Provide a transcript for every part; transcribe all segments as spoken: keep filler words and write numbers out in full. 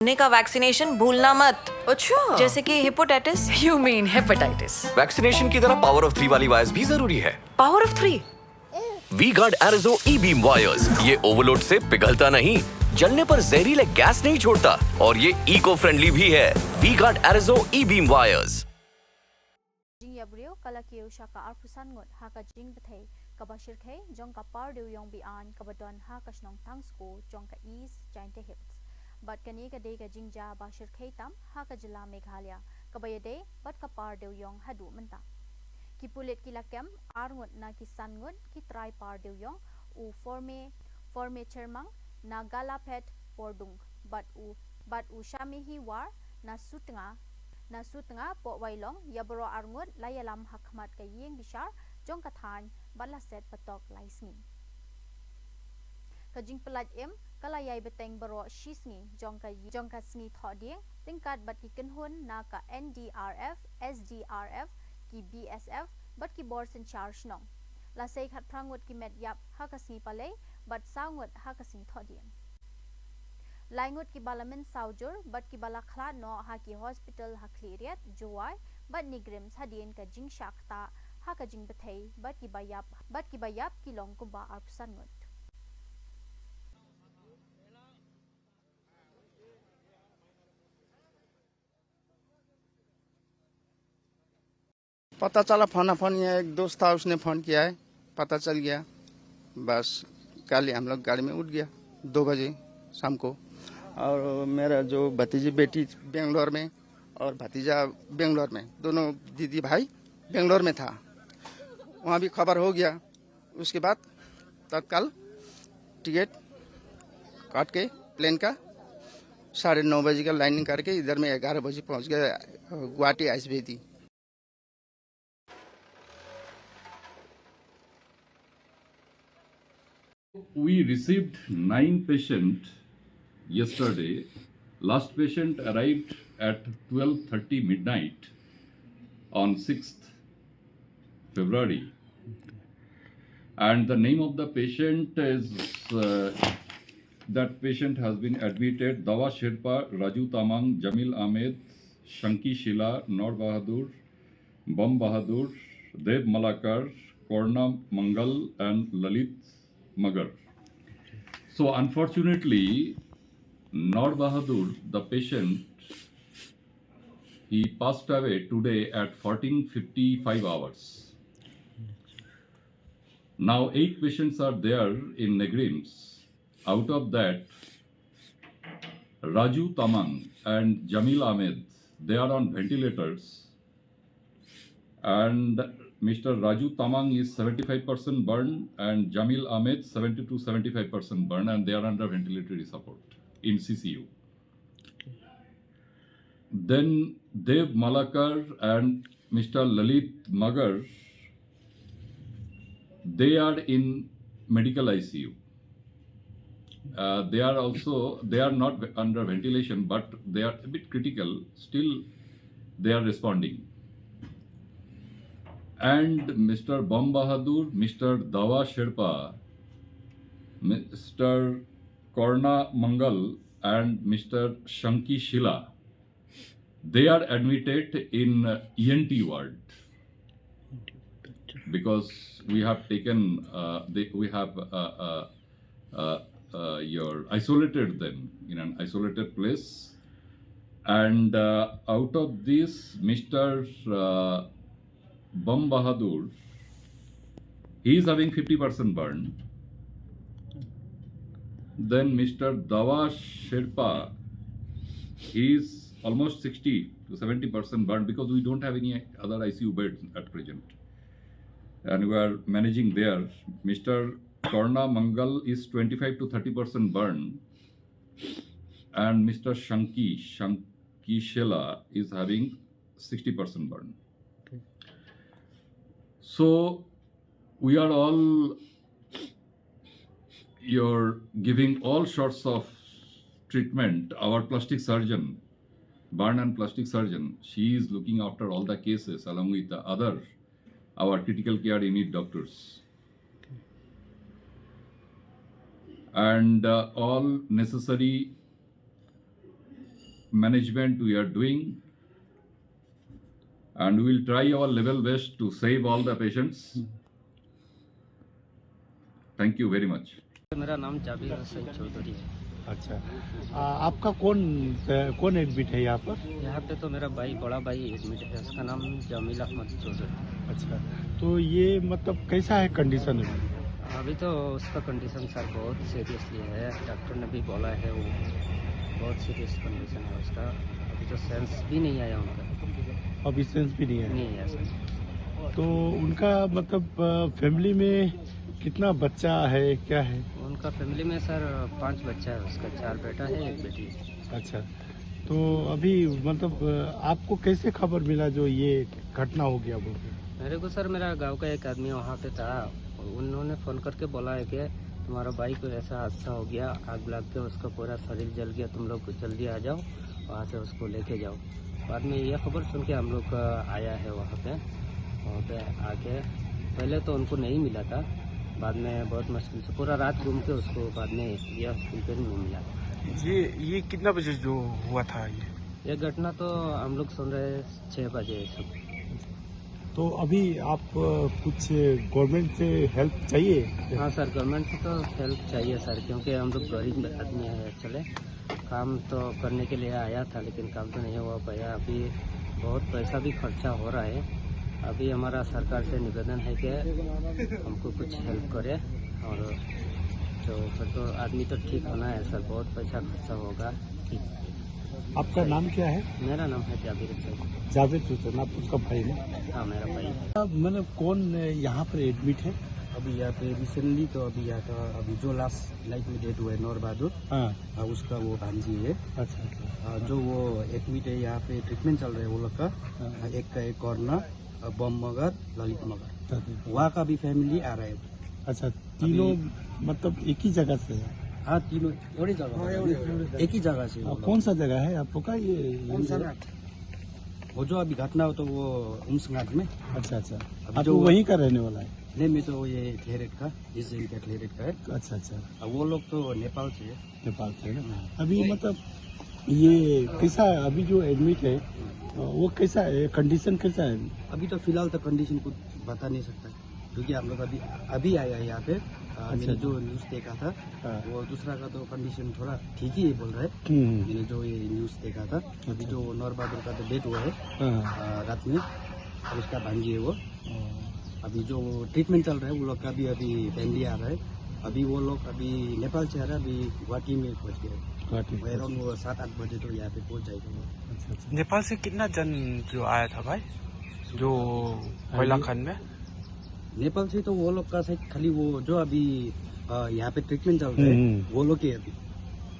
ने का वैक्सीनेशन भूलना मत। अच्छा। जैसे कि hepatitis. You mean hepatitis? Vaccination की तरह पावर ऑफ थ्री वाली वायर्स भी जरूरी है। Power of three. V guard एरिजो ई बीम वायर्स, ये ओवरलोड से पिघलता नहीं, जलने पर जहरीले गैस नहीं छोड़ता और ये इको फ्रेंडली भी है। वी गार्ड एरिजो ई beam wires. Jingïabriew ka la kiew sha ka arphew san ngut ha ka jingbthei kaba shyrkhei jong ka par dewïong be-aiñ kaba don ha ka shnong Thangsku jong ka East Jaintia Hills. Bad kane ka dei ka jingjia ba shyrkhei tam ha ka jylla Meghalaya kaba ïadei bad ka par dewïong haduh mynta. Ki pulit ki la kem ar ngut na ki san ngut ki trai par dewïong, u Forme Forme Chermang na Galaphet Pordung bad u bad u Shamihi War na Sutnga na Sutnga Poh Wailong, ïa baroh ar ngut la ïalam ha khmat ka ïing bishar jong ka thaiñ bad la set patok lai sngi. Ka jingpyllait im ka la ïai bteng baroh shi sngi jong ka jong ka sngi thohdieng, ryngkat bad ki kynhun na ka N D R F, S D R F, ki B S F bad ki bor synshar shnong. La sei khatphra ngut ki met ïap ha ka sngi palei bad saw ngut ha ka sngi thohdieng. Lai ngut kiba la mynsaw jur bad kiba la khlad noh ha ki hospital ha Khliehriat, Jowai bad NEIGRIHMS hadien ka jingshah ktah ha ka jingbthei bad kiba ïap bad kiba ïap ki long kumba arphew san ngut. पता चला, phone phone, ये एक दोस्त था, उसने फोन किया है, पता चल गया। बस कल ही हम लोग गाड़ी में उठ गया दो बजे शाम को। और मेरा जो भतीजी बेटी बेंगलोर में और भतीजा बेंगलोर में, दोनों दीदी भाई बेंगलोर में था, वहाँ भी खबर हो गया। उसके बाद तत्काल टिकट काट के प्लेन का साढ़े नौ बजे का लाइनिंग करके इधर में ग्यारह बजे पहुँच गया गुवाहाटी आईसीबीटी। We received nine patient yesterday. Last patient arrived at twelve thirty midnight on sixth February. And the name of the patient is, uh, that patient has been admitted, Dawa Sherpa, Raju Tamang, Jamil Ahmed, Shanki Shila, Nor Bahadur, Bam Bahadur, Dev Malakar, Korna Mangal, and Lalit Magar. So unfortunately, Nor Bahadur, the patient, he passed away today at fourteen fifty-five hours. Now eight patients are there in NEIGRIHMS. Out of that, Raju Tamang and Jamil Ahmed, they are on ventilators. And Mister Raju Tamang is seventy-five percent burn and Jamil Ahmed seventy to seventy-five percent burn, and they are under ventilatory support in C C U. Then Dev Malakar and Mister Lalit Magar, they are in medical I C U. Uh, they are also, they are not under ventilation, but they are a bit critical. Still, they are responding. And Mister Bam Bahadur, Mister Dawa Sherpa, Mister Korna Mangal, and Mister Shanki Shila, they are admitted in E N T ward because we have taken, uh, they, we have, uh, uh, uh, uh, your isolated them in an isolated place. And, uh, out of this, Mister, uh, Bam Bahadur, he is having fifty percent burn. Then Mister Dawa Sherpa, he is almost sixty to seventy percent burn because we don't have any other I C U beds at present. And we are managing there. Mister Korna Mangal is twenty-five to thirty percent burn. And Mister Shanki, Shanki Shela is having sixty percent burn. So we are all, you're giving all sorts of treatment. Our plastic surgeon, burn and plastic surgeon, she is looking after all the cases along with the other, our critical care unit doctors. And, uh, all necessary management we are doing, and we will try our level best to save all the patients. Thank you very much. मेरा नाम जाबिर हुसैन चौधरी है। अच्छा। आ, आपका कौन कौन एडमिट है यहाँ पर? यहाँ पे तो मेरा भाई, बड़ा भाई एडमिट है, उसका नाम जमील अहमद चौधरी। अच्छा, तो ये मतलब कैसा है कंडीशन अभी? अभी तो उसका कंडीशन सर बहुत सीरियसली है, डॉक्टर ने भी बोला है वो बहुत सीरियस कंडीशन है उसका। अभी तो सेंस भी नहीं आया उनका। अभी सेंस भी नहीं है। नहीं आया सर। तो उनका मतलब फैमिली में कितना बच्चा है, क्या है? उनका फैमिली में सर पांच बच्चा है उसका, चार बेटा है, एक बेटी है। अच्छा, तो अभी मतलब अ, आपको कैसे खबर मिला जो ये घटना हो गया बोल के? मेरे को सर, मेरा गांव का एक आदमी वहाँ पे था, उन्होंने फ़ोन करके बोला है कि तुम्हारा भाई को ऐसा हादसा हो गया, आग लग के उसका पूरा शरीर जल गया, तुम लोग जल्दी आ जाओ, वहाँ से उसको लेके जाओ। बाद में यह खबर सुन के हम लोग अ, आया है वहाँ पे। वहाँ पे आके पहले तो उनको नहीं मिला था, बाद में बहुत मुश्किल से पूरा रात घूम के उसको बाद में यह हॉस्पिटल पे मिला। ये ये कितना बजे जो हुआ था ये? यह घटना तो हम लोग सुन रहे हैं छः बजे सब। तो अभी आप अ, कुछ गवर्नमेंट से हेल्प चाहिए? हाँ सर, गवर्नमेंट से तो हेल्प चाहिए सर, क्योंकि हम लोग गरीब आदमी है, चले काम तो करने के लिए आया था, लेकिन काम तो नहीं हो पाया। अभी बहुत पैसा भी खर्चा हो रहा है। अभी हमारा सरकार से निवेदन है कि हमको कुछ हेल्प करे, और जो फिर तो आदमी तो ठीक होना है सर, बहुत पैसा खर्चा होगा। आपका नाम क्या है? मेरा नाम है जाबिर हुसैन। जावेद हुसैन, आप उसका भाई हैं? हाँ, मेरा भाई है। मतलब कौन यहाँ पर एडमिट है? अभी यहाँ पे रिसेंटली तो अभी यहाँ का अभी जो लास्ट नाइट में डेथ हुआ है नौर बहादुर, हाँ। हाँ, उसका वो भांजी है। अच्छा, अच्छा। हाँ, जो वो एडमिट है यहाँ पे ट्रीटमेंट चल रहा है वो लोग का। हाँ। हाँ, एक का है करुणा, अ, बम मगर, ललित मगर, अच्छा। वहाँ का भी फैमिली आ रहा है। अच्छा, तीनों मतलब एक ही जगह से है? हाँ, तीनों एउटै जग्गा, एक ही जग्गा से आ, वो लोग। कौन सा जगह है आप लोग का ये? वो जो अभी घटना हो तो वो उमसंगाट में। अच्छा, अच्छा। अभी आप जो तो वहीं का रहने वाला है? नहीं, मैं तो ये क्लेरेट का, इस एरिया का क्लेरेट का है। अच्छा, अच्छा। अब वो लोग तो नेपाल से है। नेपाल से है ना? अभी मतलब ये कैसा है अभी जो एडमिट है, वो कैसा है, कंडीशन कैसा है? अभी तो फिलहाल तो कंडीशन कुछ बता नहीं सकता, क्योंकि हम लोग अभी अभी आया है यहाँ पे। अ, अच्छा। मैंने जो न्यूज़ देखा था, हाँ। वो दूसरा का तो कंडीशन थोड़ा ठीक ही है बोल रहा है। हम्म। मैंने जो ये न्यूज़ देखा था, अभी जो नौर बहादुर का तो डेथ हुआ है हाँ, हाँ। अ, रात में, और उसका भांजी है वो। अभी जो ट्रीटमेंट चल रहा है, वो लोग का भी अभी फैमिली आ रहा है। अभी वो लोग अभी नेपाल से आ रहा है, अभी गुवाहाटी में पहुंच गए। गुवाहाटी। वो अराउंड वो सात आठ बजे तो यहाँ पे पहुंच जाएगा वो। अच्छा, अच्छा। नेपाल से कितना जन जो आया था भाई, जो कोयला खन में? नेपाल से तो वो लोग का शायद खाली वो जो अभी अ, यहाँ पे ट्रीटमेंट चल रहा है, हम्म। वो लोग के अभी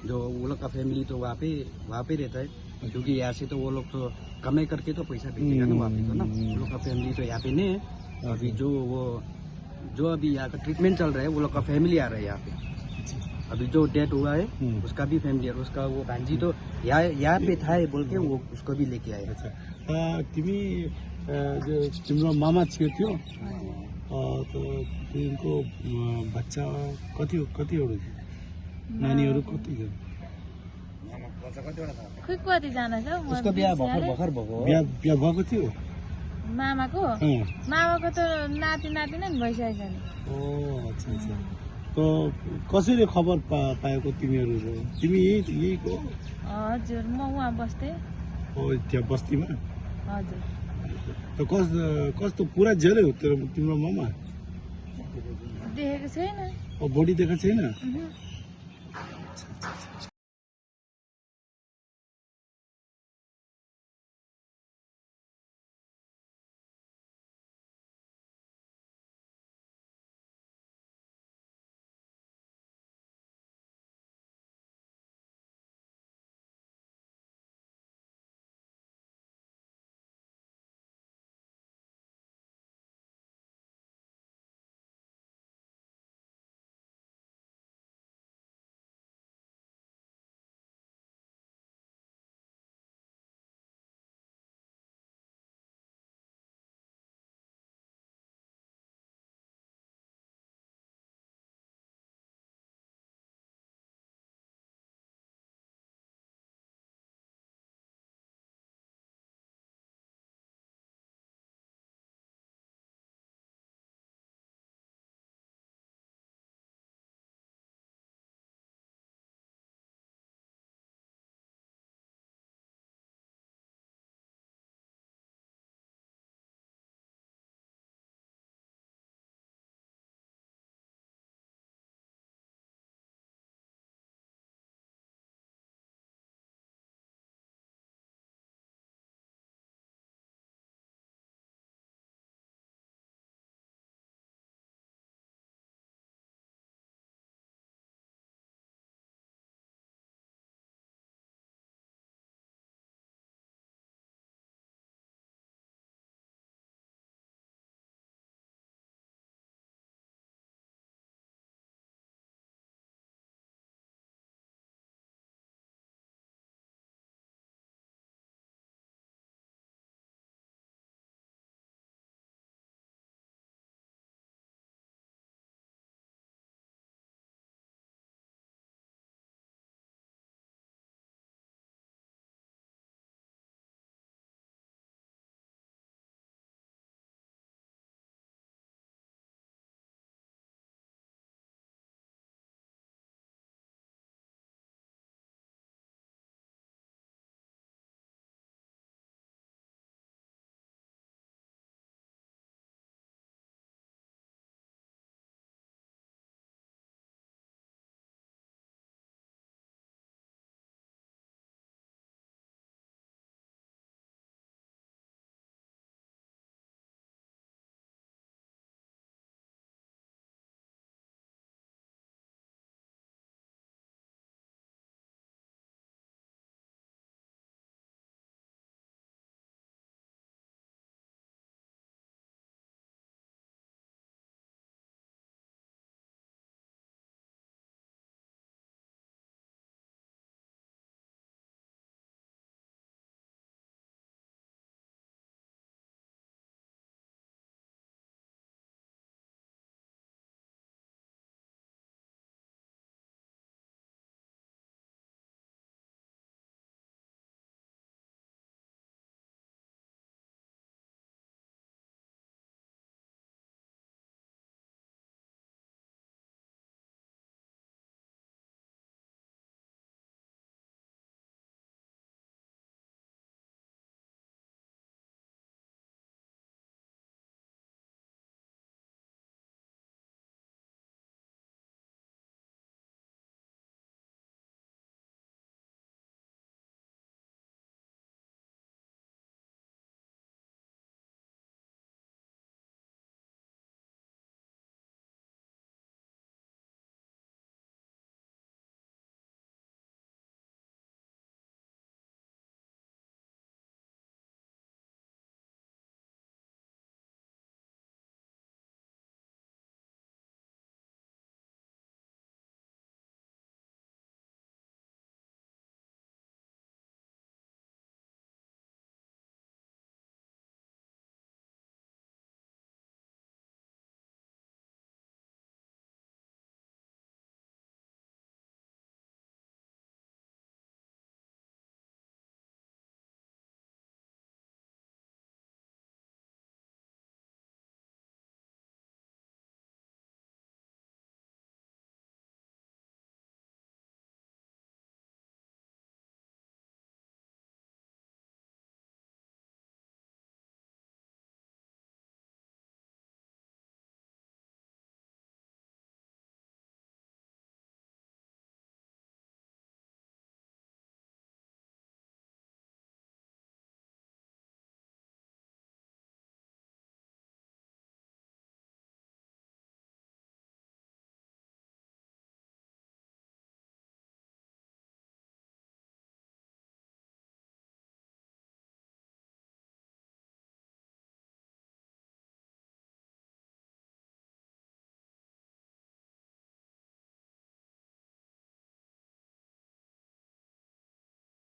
जो वो लोग का फैमिली तो वहाँ पे वहाँ पे रहता है, क्योंकि यहाँ से तो वो लोग तो कमाई करके तो पैसा भेजेगा ना वहाँ पे तो ना। वो लोग का फैमिली तो यहाँ पे नहीं है। अभी जो वो जो अभी यहाँ का ट्रीटमेंट चल रहा है, वो लोग का फैमिली आ रहा है यहाँ पे। अभी जो डेथ हुआ है, हम्म। उसका भी फैमिली है, उसका वो भांजी तो यहाँ यहाँ पे था है बोल के वो उसको भी लेके आया। अच्छा। अ, तिमी अ, जो तिम्रो मामा थियो त्यो, अ, त तिनको अ, बच्चा कति कतिवटा थियो? नानीहरू कति थियो? खोइ कतिजना छ, म उसको बिहा भर्खर बिर्सिहालेँ। भर्खर भएको हो। बिहा बिहा भएको थियो? मामाको अँ। मामाको त नाति नातिना नि भइसकेको छ नि। ओ, अच्छा, अच्छा। त कसरी खबर पा पाएको तिमीहरू? तिमी यही यहीको? हजुर, म उहाँ बस्थेँ। ओ, त्यहाँ बस्तीमा? हजुर। त कस कस्तो पुरा ज्यादै हो तेरो तिम्रो मामा? देखेको छैन। ओ, बडी देखाएको छैन? उहुँ।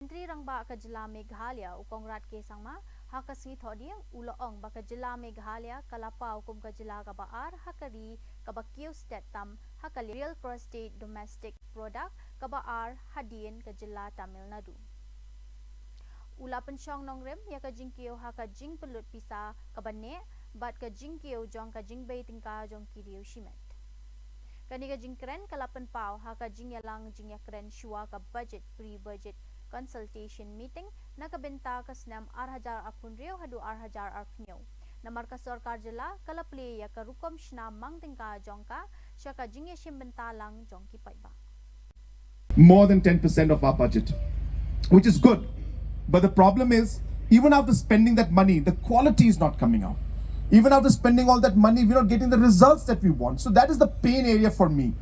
Myntri Rangbah ka Jylla Meghalaya u Conrad K Sangma ha ka sngi Thohdieng u la ong ba ka Jylla Meghalaya ka la paw kum ka jylla kaba ar ha ka ri kaba kiew stet tam ha ka Real Gross State Domestic Product kaba ar hadien ka Jylla Tamil Nadu. U la pynshong nongrim ïa ka jingkiew ha ka jingpynlut pisa kaba neh bad ka jingkiew jong ka jingbei tyngka jong ki riew shimet. Kane ka jingkren ka la pynpaw ha ka jingïalang jingïakren shuwa ka budget pre-budget consultation meeting na ka bynta ka snem ar hajar arphew hynriew haduh ar hajar arphew hynñiew. Namar ka sorkar jylla ka la plie ïa ka rukom shna mang tyngka jong ka sha ka jingïashim bynta lang jong ki paidbah. More than ten percent of our budget, which is good. But the problem is, even after spending that money, the quality is not coming out. Even after spending all that money, we're not getting the results that we want. So that is the pain area for me.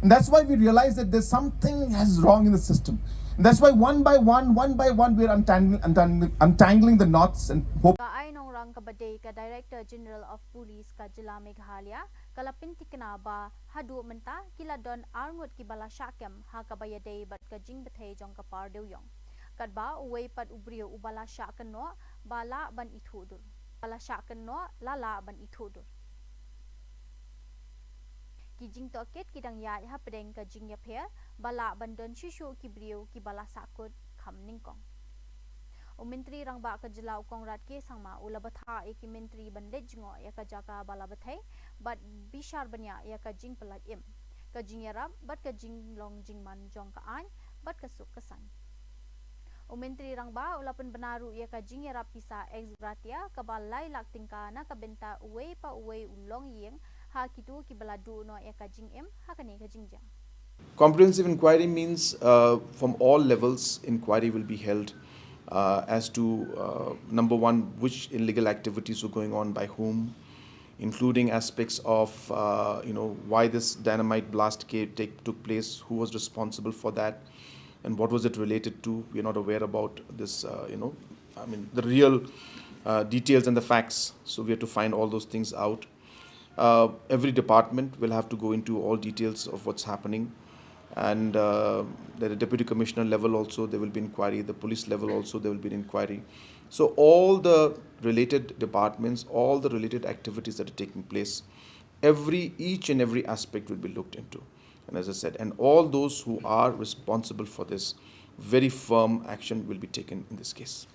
And that's why we realize that there's something has wrong in the system. And that's why one by one, one by one, we're untangling, untangling, untangling the knots and hope. Ka Ai Nongrang kaba dei ka Director General of Police ka Jylla Meghalaya ka la pyntikna ba haduh mynta ki la don arngut kiba la shah kem ha kaba ïadei bad ka jingbthei jong ka par dewïong. Katba uwei pat u briew uba la shah kynnoh ba lah ban ithuh dur. Ba la shah kynnoh la lah ban ithuh dur. Ki jingtohkit ki dang ïaid hapdeng ka jingïapher ba lah ban don shuh shuh ki briew kiba la sahkut kham nyngkong. U Myntri Rangbah ka Jylla u Conrad K Sangma u la bthah ïa ki Myntri ban leit jngoh ïa ka jaka ba la bthei bad bishar bniah ïa ka jingpyllait im, ka jingïarap bad ka jinglong jingman jong ka aiñ bad ka suk ka saiñ. U Myntri Rangbah u la pynbna ruh ïa ka jingïarap pisa ex gratia kaba lai lak tyngka na ka bynta uwei pa uwei u longïing ha kito kiba la duh noh ïa ka jingim ha kane ka jingjia. Comprehensive inquiry means uh, from all levels inquiry will be held uh, as to uh, number one, which illegal activities were going on by whom, including aspects of uh, you know why this dynamite blast came, take, took place, who was responsible for that, and what was it related to. We are not aware about this uh, you know I mean the real uh, details and the facts. So we have to find all those things out. Uh, every department will have to go into all details of what's happening. And uh, at the deputy commissioner level also, there will be inquiry. The police level also, there will be an inquiry. So all the related departments, all the related activities that are taking place, every each and every aspect will be looked into. And as I said, and all those who are responsible for this, very firm action will be taken in this case.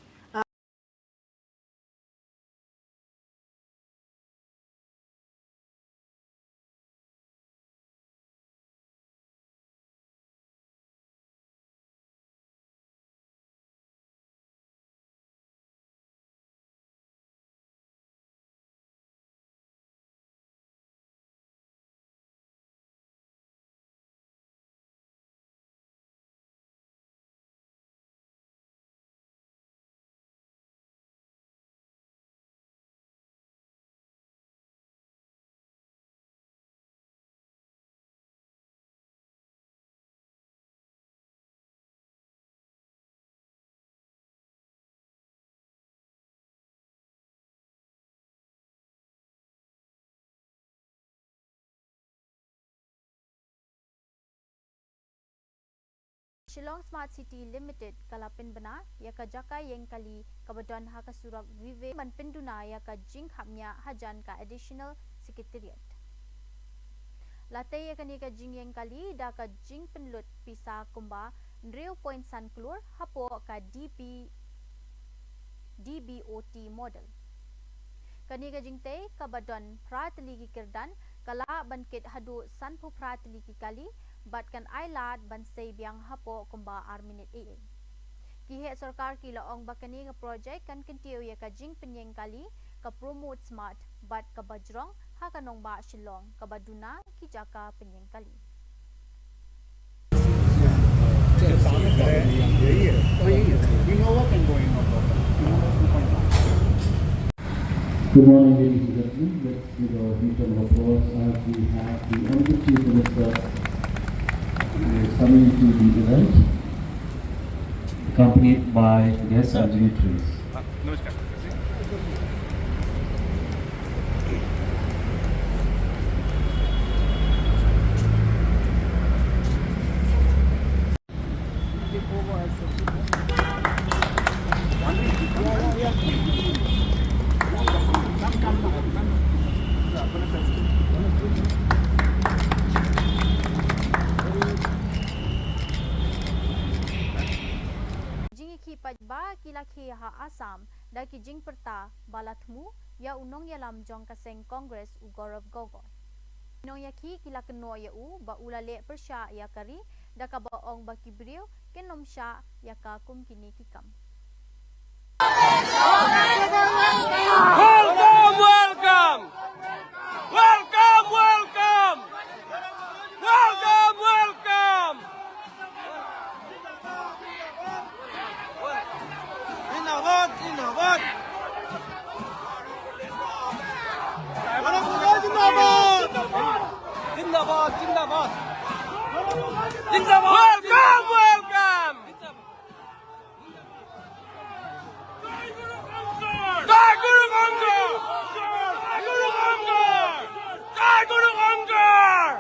Shillong Smart City Limited ka la pynbna ïa ka jaka ïeng kali kaba don ha ka surok Vivek ban pynduna ïa ka jingkhapngiah hajan ka Additional Secretariat. La tei ïa kane ka jingïeng kali da ka jingpynlut pisa kumba hynriew point san klur hapoh ka DB, DBOT model. Kane ka jingtei kaba don phra tylli ki kyrdan ka lah ban kit haduh sanphew phra tylli ki kali bad kan ai lad ban sei biang hapoh kumba ar minit ei ei. Ki heh sorkar ki la ong ba kane ka projek kan kyntiew ïa ka jingpynïeng kali ka Promote Smart bad kaba jrong ha ka nongbah Shillong kaba duna ki jaka pynïeng kali. Good morning, ladies and gentlemen. Let's give a huge round of applause as we have the Honorable Chief Minister, who is coming to the event, accompanied by guests and dignitaries. la khie ha Assam da ki jingpyrta ba la thmu ïa u nongïalam jong ka seng Congress u Gaurav Gogoi. Ki nongïakhih ki la kynnoh ïa u ba u la leh pyrshah ïa ka ri da kaba ong ba ki briew kin ym shah ïa ka kum kine ki kam. Welcome, welcome! Welcome, welcome! Welcome, welcome! Zindabad, zindabad! Zindabad, zindabad! Zindabad! Welcome, welcome! Jai Guru Gankar! Jai Guru Gankar! Jai Guru Gankar!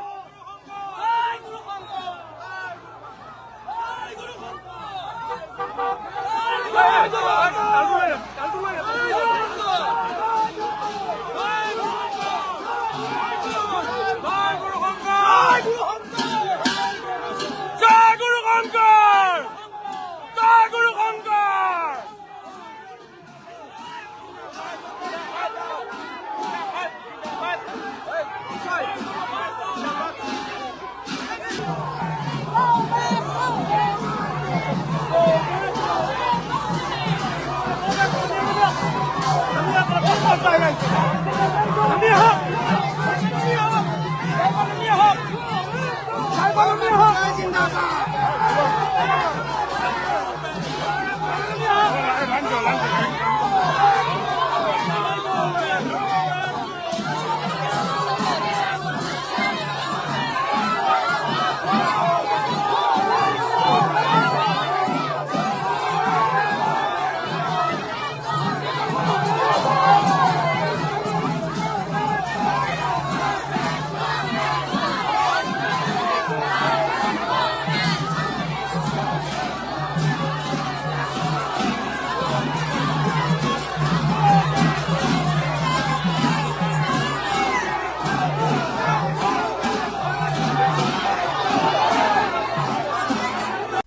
Jai Guru Gankar! Jai Guru Gankar!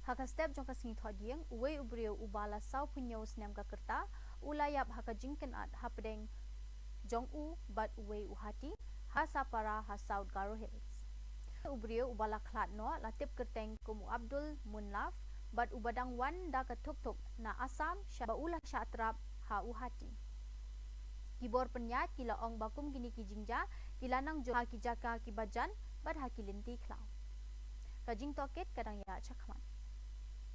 Ha ka step jong ka sngi Thohdieng, uwei u briew uba la sawphew hynñiew snem ka kyrta, u la ïap ha ka jingkynad hapdeng jong u bad uwei u hati ha Sapara ha South Garo Hills. U briew uba la khlad noh la tip kyrteng kum u Abdul Munlaf bad uba dang wan da ka thuk thuk na Assam sha ba u la shah trap ha u hati. Ki bor pynïaid ki la ong ba kum kine ki jingjia ki la nang jur ha ki jaka kiba jan bad ha ki lynti khlaw. Ka jingtohkit ka dang ïaid shakhmat.